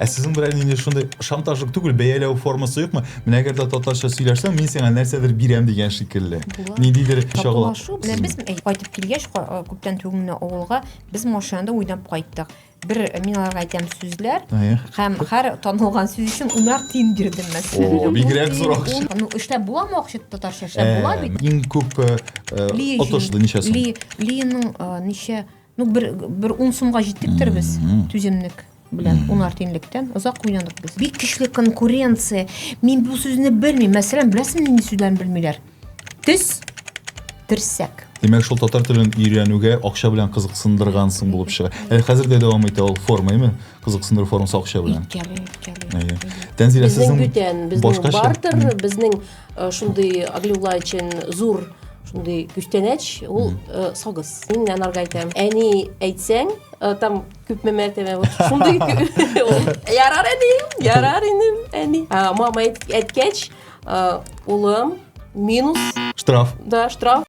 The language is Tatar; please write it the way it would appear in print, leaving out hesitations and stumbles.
Ә сезнең белән инде шундый шантажлык түгел, бәяләү формасы юкмы? Менә әгәр дә татарча сөйләшсәң, мин сиңа нәрсәдер бирәм дигән шикелле. Ниндидер чагыла. Татулашу белән без кайтып килгәч, күптән түгел менә авылга, без машинада уйнап кайттык. Бер мин аларга әйтәм сүзләр һәм һәр танылган сүз өчен унар тиен бирдем мәсәлән. О, бигрәк зур акча. Ну, эшләп буламы акча татарча эшләп була бит. Иң күп отышлы ничә сум? Линың ничә Ну, бер, бер ун сумга җиттектер без түземлек белән унар тиенлектән озак уйнадык без. Бик көчле конкуренция. Мин бу сүзне белмим. Мәсәлән, беләсеңме нинди сүзләрне белмиләр? Төс, терсәк. Димәк, шул татар телен өйрәнүгә акча белән кызыксындыргансың булып чыга. Әле хәзер дә дәвам итә ул форма, әйме? Кызыксындыру формасы акча белән. Үткәли, үткәли. Әйе. Тәнзилә, Безнең сезнең бүтән, безнең башкача? бартер, безнең шундый Аглиулла өчен зур шундый күчтәнәч, ул сагыз. Мин анарга әйтәм, әни әйтсәң, там күпме мәртәбә вот шундый ярар әни, ярар инем, әни. Мама әйткәч, улым, минус. Штраф. Да, штраф.